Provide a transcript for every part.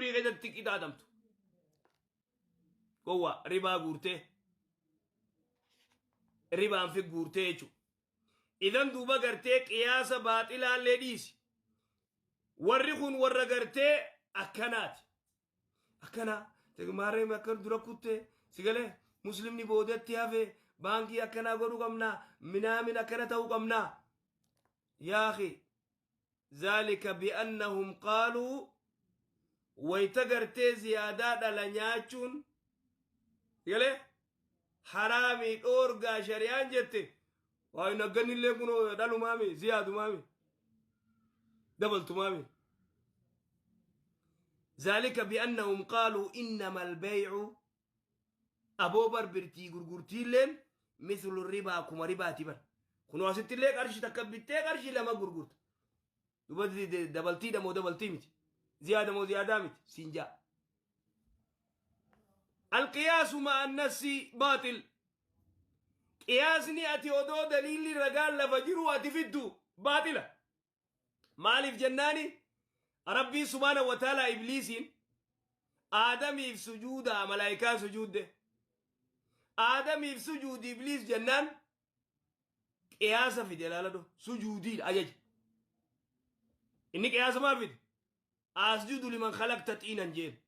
Qabrii keessatti qixaaxamtu. Gowwaa ribaa guurtee. Ribaan fi guurtee jechuudha. Idan duuba gartee qiyaasa baaxilaallee dhiisi. Warri kun warra gartee akkanaati. Akkana maarree akka dura kutte sigalee muslimni boodatti hafe, baankii akkanaa godhuu qabnaa, minaamin akkana ta'uu qabnaa. Yaa akhi, zaalika bi'annahum qaaluu, wayta gartee ziyaadaa dhala nyaachuun sigalee haraamii dhoorgaa shari'aan jette, waa nagganni illee kun dhalumaami, ziyaadumaami, dabaltumaami. Zaalika bi'annahum qaaluu innama albay'u, aboo bar birtii gurgurtiilleen, mithlu ribaa, akkuma ribaati bar. Kunoo asitti illee qarshii takka bittee qarshii lama gurgurta. Duba dabaltiidha moo dabaltii miti? Ziyaada moo ziyaadaa miti? Siin jaa. Alqiyaasu ma'a nassi baaxil. Qiyaasni ati odoo daliilli ragaan lafa jiru ati fiddu baaxila. Maaliif jennaani, Rabbiin subhaana wa ta'ala Ibliisiin Aadamiif sujuudaa, malaayikaan sujuudde. Aadamiif sujuudi Ibliis jennaan qiyaasa fide. Ilaaladhu, sujuudiidha ajaja. Inni qiyaasa maal fide? Asjudu liman khalaqta xiinan jeen.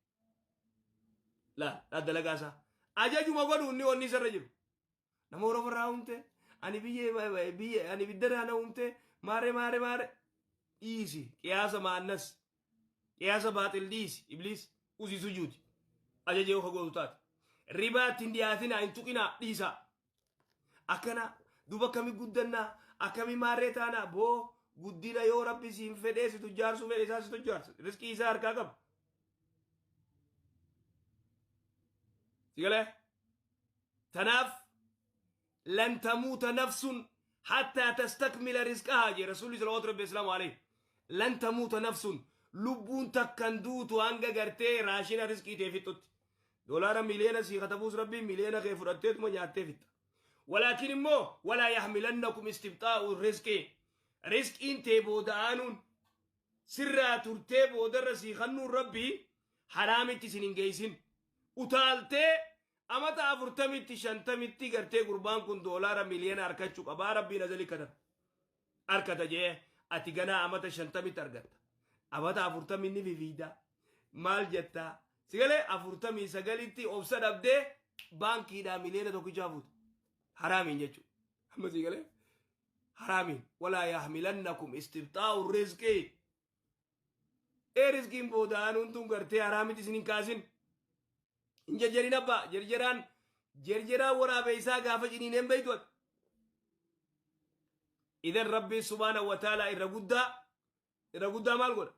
Laa dalagaa isaa. Ajajuma godhu inni wanni isarra jiru. Nama Oromoo irraa uumte, ani biyya biyya ani ibidda na uumte, maare maare maare. Dhiisi qiyaasa maannas, qiyaasa baaxil dhiisi. Ibliis usii sujuudi ajaja yoo gootu taate. Ribaatti hin dhiyaatinaa, hin tuqinaa, dhiisaa. Akkana duuba akkami guddannaa, akkami maarree taanaa? Boo, guddina yoo Rabbi siin fedhee si tujjaarsuu fedhe, isaa si tujjaarsa, riskii isaa harkaa qaba. Si galee? Tanaaf lan tamuuta nafsun hattaa tastakmila rizqahaa jee Rasuulli salawaatu Rabbi islaamu alayhi. Lan tamuuta nafsun, lubbuun takkan duutu hanga gartee raashina rizqii tee fixxutti. Doolaara miliyoona sii katabuus Rabbiin miliyoona kee fudhatteetuma nyaattee fixxa. Walaakin immoo walaa yaxmilannakum istibxaa'u rizqii, rizqiin tee booda aanuun sirraa turtee boodarra sii kannuun Rabbii haraamitti isin hin geessin. Utaaltee amata 40tti 50tti gartee gurbaan kun doolaara miliyoona harkachuu qabaa, Rabbiin azali kataba harkata jee, ati ganaa amata 50tti argatta. Amata 40 ni fifiida maal jettaa? Sigalee 49tti obsa dhabdee baankiidhaa miliyoona tokkichaa fuuta haraamiin jechuudha. Amma sigalee haraamiin walaa yahmilannakum istibxaa'u rizqii, ee rizqiin booda aanuun tun gartee haraamitti isin hin kaasin, hin jarjarin abbaa. Jarjaraan jarjaraan waraabee isaa gaafa ciniineen beeytu ati. Idan Rabbiin subhaana wa ta'ala irra guddaa, irra guddaa maal godha?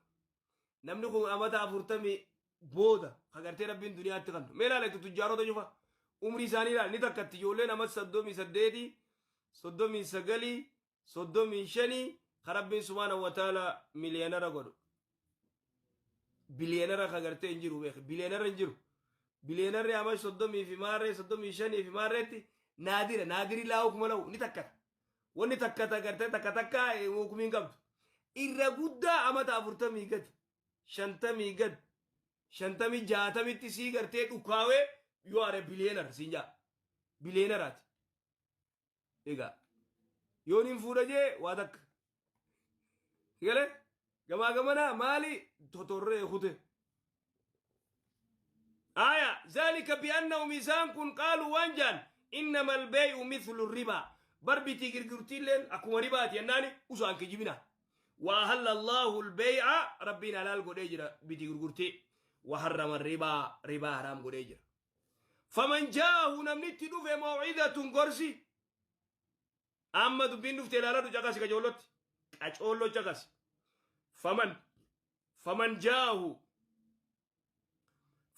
Namni kun amata 40 booda ka gartee Rabbiin duniyaatti kannu. Mee ilaala itti tujjaarota cufa umrii isaanii ilaala, ni takkatti ijoolleen amata 38, 39, 35 ka Rabbiin subhaana wa ta'ala miliyoonara godhu. Biliyeenara ka gartee hin jiru, beek, biliyeenara hin jiru. Biliyeenarri ama 30 fi maarree, 35 fi maarreetti naadira, naadiri laa hukuma lahu, ni takkata. Wanni takkata gartee takka takka hukumii hin qabdu. Irra guddaa amata 40 gadi, 50 gadi, 50 60tti sii gartee dhukaawee yoo are biliyeenara siin jaa. Biliyeenaraati. Egaa yoon hin fuudha jee waa takka. Galee gamaa gamanaa maali totorree kute. Aya zaalika bi'annahum, isaan kun qaaluu waan jaan, innama albee'u mithlu ribaa, bar bitii girgirtiilleen akkuma ribaati jennaani usaan kijibina. Wa ahalla Allahu albee'a, Rabbiin halaal godhee jira bitii gurgurtii. Wa harrama ribaa, ribaa haraam godhee jira. Faman jaa'ahu, namni itti dhufe, maw'idatun, gorsi. Amma dubbiin dhufte ilaaladhu, caqasi qacoollotti. Qacoollo caqasi.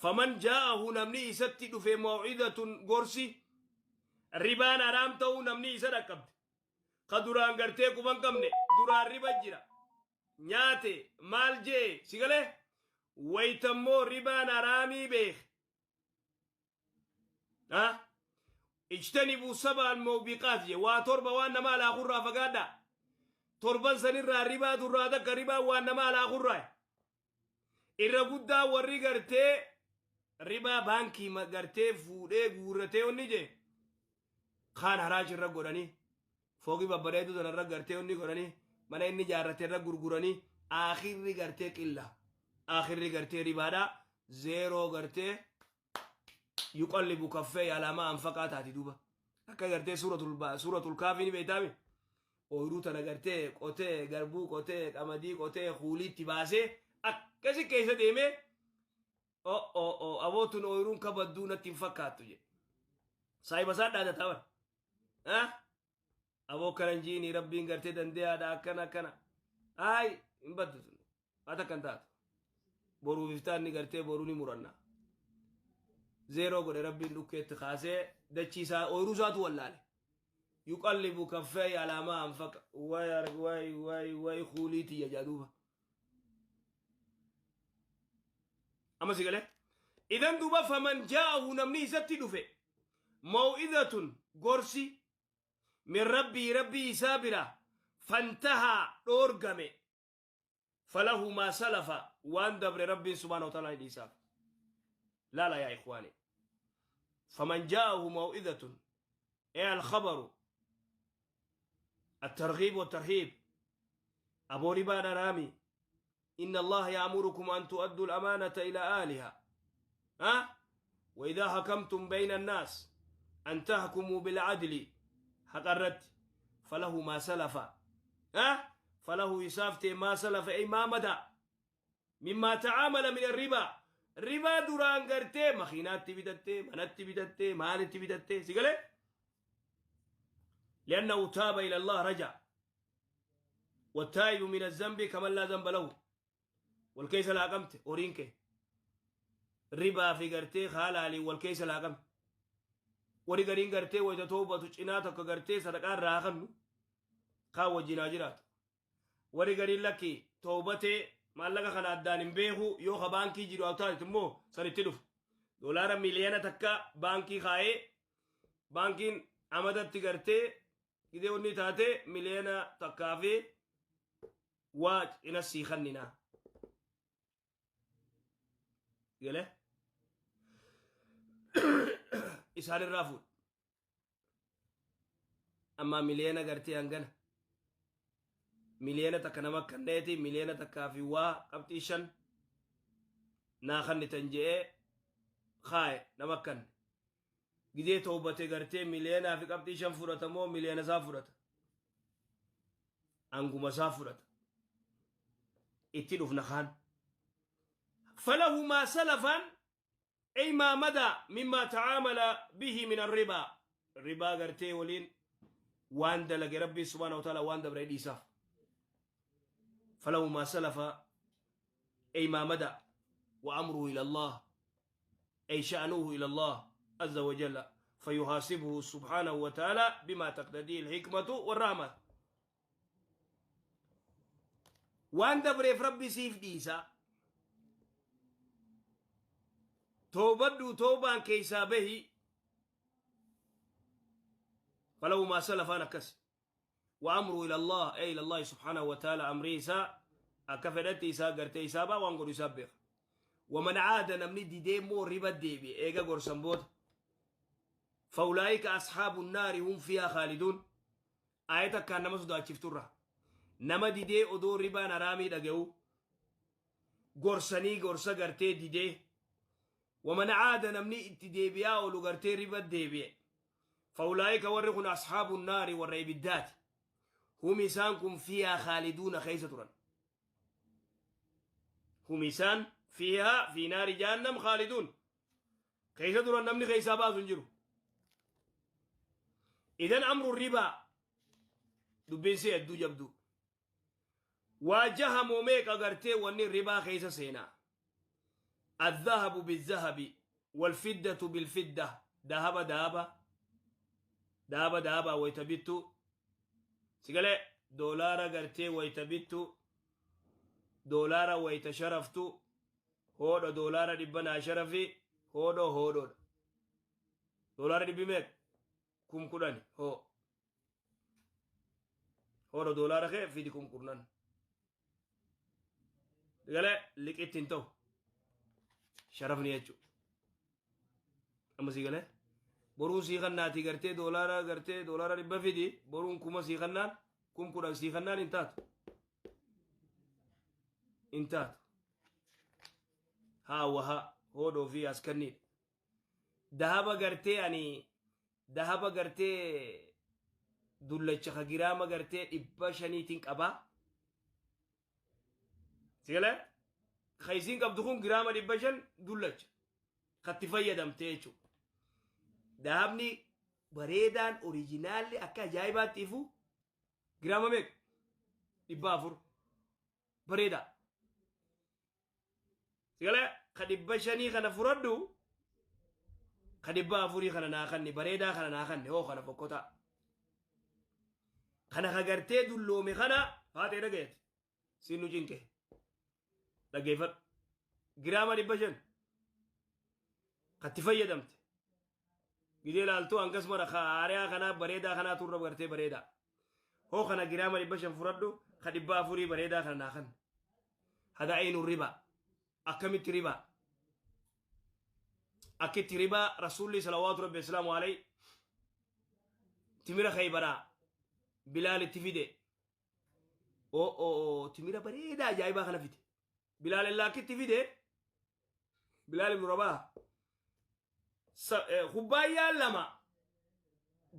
Faman jaa'ahu, namni isatti dhufe, maw'idatun, gorsi ribaan haraam ta'uu namni isa dhaqqabde. Ka duraan gartee quban qabne, duraan riba jira. Nyaate maal jee si galee, waytammoo ribaan haraamii beek. Ha? Ijtanibuu sab'al muubiqaat jee, waa torba waan nama alaakurraa fagaadhaa. Torban sanirraa ribaa durraa takka, ribaan waan nama alaakurraa. Irra guddaa warri gartee ribaa baankii gartee fuudhee guurratee onni jee kaan haraaj irra godhanii, fooqii babbareedu sanarra gartee onni godhanii, mana inni ijaarrate irra gurguranii, aakhirri gartee qilla, aakhirri gartee ribaadhaa zeeroo gartee yuqallibu kaffee alaamaa anfaqaa taati. Duuba akka gartee suuratul kaafii ni beektaami. Ooyiruu tana gartee qotee, garbuu qotee, qamadii qotee, kuuliitti baasee akkasi keessa deemee, o o o abootun ooyiruun kabadduu natti hin fakkaattu jedhe. Saahiba isaa dhaadataa bara. Aboo kanan jiini, rabbiin gartee dandeeyaadha, akkana akkana. Ay, hin baddu tun. Waan takka hin taatu. Boruuf iftaanni gartee boruu ni muranna. Zeeroo godhe rabbiin dhukkeetti kaasee dachii isaa, ooyiruu isaatu wallaale. Yuqallibu kaffee alaamaa anfaqa. Way way way way, kuulii tiyya jaa duuba. Amma si galee? Idan duuba faman jaa'ahu, namni isatti dhufe, maw'izatun, gorsi, min rabbii, rabbii isaa bira, fantahaa, dhoorgame, falahu maa salafa, waan dabre rabbiin subhaanahu wa ta'ala ni dhiisaaf. Laala yaa ikhwaani, faman jaa'ahu maw'izatun ee alkhabaru الترغيب والترهيب. أبو ربا رامي، إن الله يأمركم أن تؤدوا الأمانة إلى أهلها، ها، وإذا حكمتم بين الناس أن تحكموا بالعدل. حقرت فله ما سلف، ها، فله يسافت ما سلف، أي ما مدى، مما تعامل من الربا. ربا duraan gartee makiinaatti bitattee, manatti bitattee, maalitti bitattee, si galee? لأنه تاب إلى الله، رجع، والتائب من الذنب كمن لا ذنب له. والكيس لاقمت أورينك ربا في gartee halaalii wal keessa laaqame. Wari gariin gartee wayita toobatu cinaa tokko gartee sadaqaa irraa kennu kaan wajjin haa jiraatu. Wari gariin lakki toobatee maallaqa kana addaan hin beeku, yoo ka baankii jiru haa taate immoo sanitti dhufu. Doolaara 1 miliyoona baankii kaayee, baankiin amadatti gartee gidee onni taate 1 miliyoona fi waa cina sii kanninaa. Galee isaan irraa fuudhu. Amma miliyoona gartee hangana. 1 miliyoona nama kanneeti 1.5 fi waa qabxii 5 naa kannitan je'ee kaaye nama kanne. Gidee toobate gartee miliyoonaa fi qabxii 5 fudhata moo miliyoona isaa fudhata? Anguma isaa fudhata. Itti dhufna kaan. فله ما سلفا أي ما مدى مما تعامل به من الربا. ربا gartee waliin waan dalage rabbii سبحانه وتعالى waan dabre dhiisaaf. فله ما سلف أي ما مدى، وأمره إلى الله، أي شأنه إلى الله عز وجل، فيحاسبه سبحانه وتعالى بما تقتضيه الحكمة والرحمة. Waan dabreef rabbi siif dhiisa. Toobadhu, toobaan keessaa bahi. فله ما سلف أكس، وأمره إلى الله، أي إلى الله سبحانه وتعالى. أمري إسا أكفدت إسا قرتي إسا با وانقر إسا. ومن عاد، namni didee immoo riba deebi eega gorsan booda، فأولئك أصحاب النار هم فيها خالدون. آية كان nama sodaachifturra. Nama didee odoo ribaan haraamii dhaga'u gorsanii gorsa gartee didee, ومن عاد، namni itti deebi'aa oolu gartee riba deebi'e، فأولئك، warri kun، أصحاب النار، warra ibiddaati، هم isaan kun، فيها خالدون، keessa turan. هم isaan، فيها، في نار جهنم، خالدون، keessa turan, namni keessaa baasu hin jiru. إذن أمر الربا dubbiin si hedduu jabdu. Waajahamoo meeqa gartee wanni ribaa keessa seenaa? الذهب بالذهب والفضة بالفضة. ذهب ذهب ذهب ذهب wayta bittu, sigale, doolaara gartee wayta bittu, doolaara wayta sharaftu, hoodho doolaara 100 naa sharafi, hoodho hoodhodha. Doolaara dhibbi meeqa? 10,000. Hoo hoodho doolaara kee fidi 10,000. Sigale, liqitti hin ta'u. Sharafni jechuudha. Amma sii galee boruun sii kannaatii gartee doolaara gartee doolaara 100 fidi boruun 1000 sii kannaan 10,000 sii kannaan hin taatu. Hin taatu. Haa wahaa hoodoo fi as kanniidha. Dahaba gartee ani dahaba gartee dullacha ka giraama gartee 500tiin qabaa. Sigalee ka isiin qabdu kun giraama 500 dullacha katti fayyadamtee jechuudha. Dahabni bareedaan oriijinaalli akka ajaa'ibaatti ifu giraama meeqa? 400 bareedaa. Sigalee ka 500 kana fudhadhu ka 400 kana naa kanni bareedaa kana naa kanni hoo kana fokkotaa. Kana ka gartee dulloome kana faatee dhagayeeti. Siin nu cinqe. Dhaggeeffadhu. Giraama 500 katti fayyadamte. Gidee ilaaltuu hangas mara haariyaa kanaa bareedaa kanaa turra gartee bareedaa. Hoo kana giraama 500 fudhadhu ka 400 bareedaa kana naa kanni. Hada aynu ribaa. Akkamitti ribaa? Akkitti ribaa Rasuulli salawaatu rabbi islaamu alayhi timira Khaybaraa Bilaal itti fide. O timira bareedaa ajaa'ibaa kana fide. Bilaal illaa akkitti fide. Bilaal ibnu Rabaa. Kubbaayyaa 2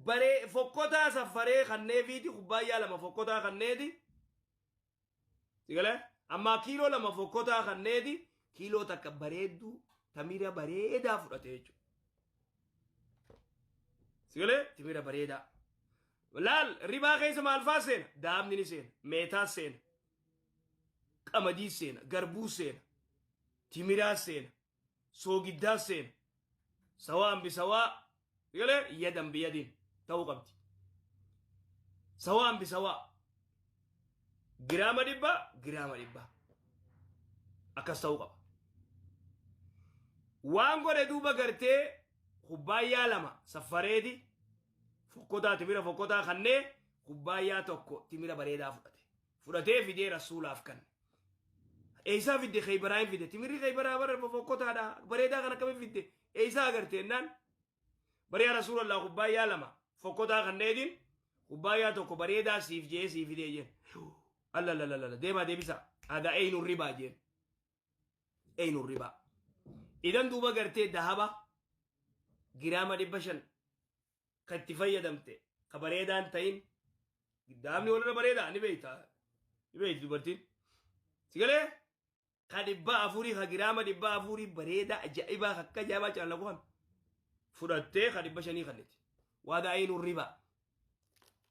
baree fokkotaa saffaree kanneefiiti kubbaayyaa 2 fokkotaa kanneeti. Sigalee ammaa kiiloo 2 fokkotaa kanneeti kiiloo 1 bareedduu tamira bareedaa fudhate jechuudha. Sigalee timira bareedaa. Laal ribaa keessa maal faa seena? Daabni ni seena, meetaa seena, qamadii seena, garbuu seena, timiraa seena, soogiddaa seena. Sawaan bisawaa sigalee yadan biyadiin ta'uu qabdi. Sawaan bisawaa. Giraama 100 giraama 100. Akkas ta'uu qaba. Waan godhe duuba gartee kubbaayyaa 2 saffareeti fokkotaa timira fokkotaa kannee kubbaayyaa 1 timira bareedaa fudhate. Fudhatee fidee rasuulaaf kanne. Eessaa fidde? Khaybaraa hin fide. Timirri Khaybaraa bara fokkotaadha. Bareedaa kan akkamiin fidde? Eessaa agarte jennaan. Bariyaa rasuulallah kubbaayyaa 2 fokkotaa kanneetiin kubbaayyaa 1 bareedaa siif jee siif fidee jeen. Allalalala deemaa deebisa. Hada eynu ribaa jeen. Eynu ribaa. Idan duuba gartee dahaba giraama 500 kan itti fayyadamte ka bareedaan ta'in dahabni walirra bareedaa ni beekta. Ni beekti dubartiin. Sigalee ka 400 ka giraama 400 bareedaa ajaa'ibaa akka ajaa'ibaa caalaqu kan fudhattee ka 500 kanniti. Waada ayinu ribaa.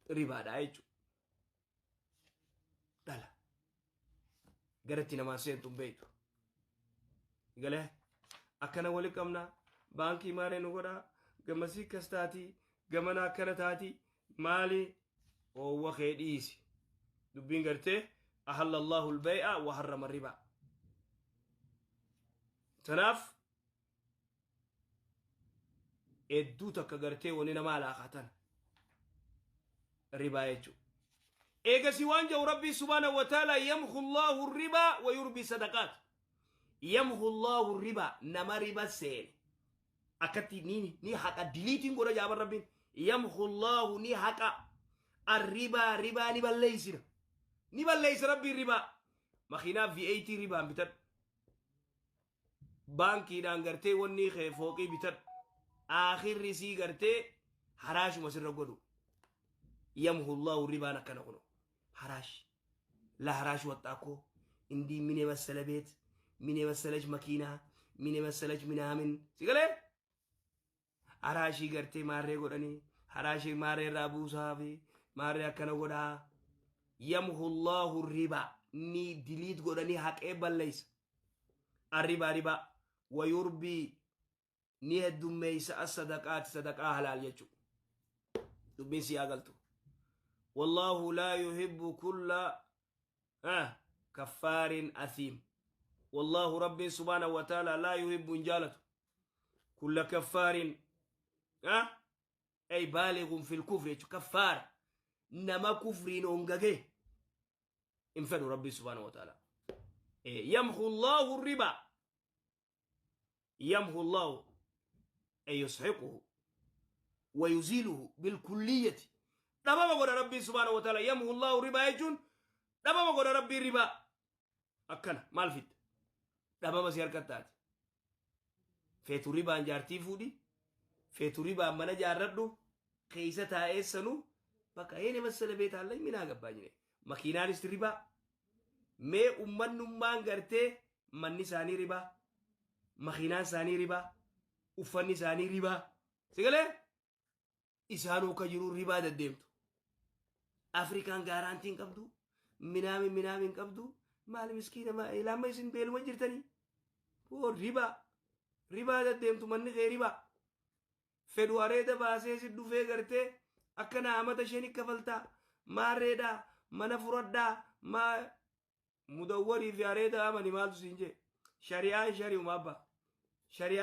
Ribaadha jechuudha. Dhala. Garatti namaa seentu hin beektu. Galee akkana wali qabna baankii maaree nu godhaa gamasii akkas taatii gamana akkana taatii maali oowwa kee dhiisi. Dubbiin gartee ahalla Allahu al-bay'a wa harrama ribaa. Tanaaf hedduu takka gartee wani nama alaaqatan ribaa jechuudha. Eegasi waan jedhu Rabbii subhaanahu wa ta'ala yamhu Allahu ribaa wa yurbi sadaqaat. Yamhu Allahu ribaa nama riba seene. Akkatti ni haqa diliitiin godha jaaban Rabbiin. Yamhu Allahu ni haqa arribaa ribaa ni balleessina. Ni balleessa Rabbiin ribaa. Makiinaa V8 ribaan bitadhu. Baankiidhaan gartee wanni kee fooqii bitadhu. Aakhirri sii gartee haraashuma sirra godhu. Yamhu Allahu ribaan akkana kuno. Haraash. La haraash waxxaakoo. Indii mine massala beet. Mine massalach makiinaa. Mine massalach minaamin. Si galee? Haraashii gartee maarree godhanii. Haraashii maarree irraa buusaa fi maarree akkana godhaa. Yamhu Allahu ribaa. Ni diliit godhanii haqee balleessa. Arribaa ribaa. Wayurbii ni heddummeessa as-sadaqaati sadaqaa halaal jechuudha. Dubbiin si agaltu. Wallahu laa yuhibbu kulla kaffaarin asiim. Wallahu rabbiin subhaanahu wa ta'ala laa yuhibbu hin jaalatu. Kulla kaffaarin ay baalighun fil kufri jechuudha. Kaffaara nama kufriin hongagee hin fedhu rabbiin subhaanahu wa ta'ala. Yamhu Allahu ribaa. Yamhu Allahu ay yushiquhu wa yuziiluhu bilkulliyati. Dhabama godha Rabbiin subhaanahu wa ta'ala. Yamhu Allahu ribaa jechuun dhabama godha Rabbiin ribaa. Akkana maal fidda? Dhabama si harka taate. Feetu ribaan jaartii fuudhi, feetu ribaan mana jaarradhu, keessa taa'ee sanuu bakka een massala beetaa minaa gabbaa jire. Makiinaanis ribaa. Mee ummannummaan gartee manni isaanii ribaa, makiinaan isaanii ribaa, uffanni isaanii ribaa. Sigalee isaanuu ka jiru ribaa deddeemtu. Afrikaan guarantee hin qabdu, minaamin minaamin hin qabdu, maali miskiina ilaama isin beeluma jirtanii. Oo ribaa, ribaa deddeemtu, manni kee ribaa. Fedhu areeda baasee si dhufee gartee akkana amata shani kafaltaa, maarreedhaa, mana furadhaa, maa mudawwarii fi areeda amani maaltu siin jee. Shari'aan shari'uma abbaa. Shari'aa.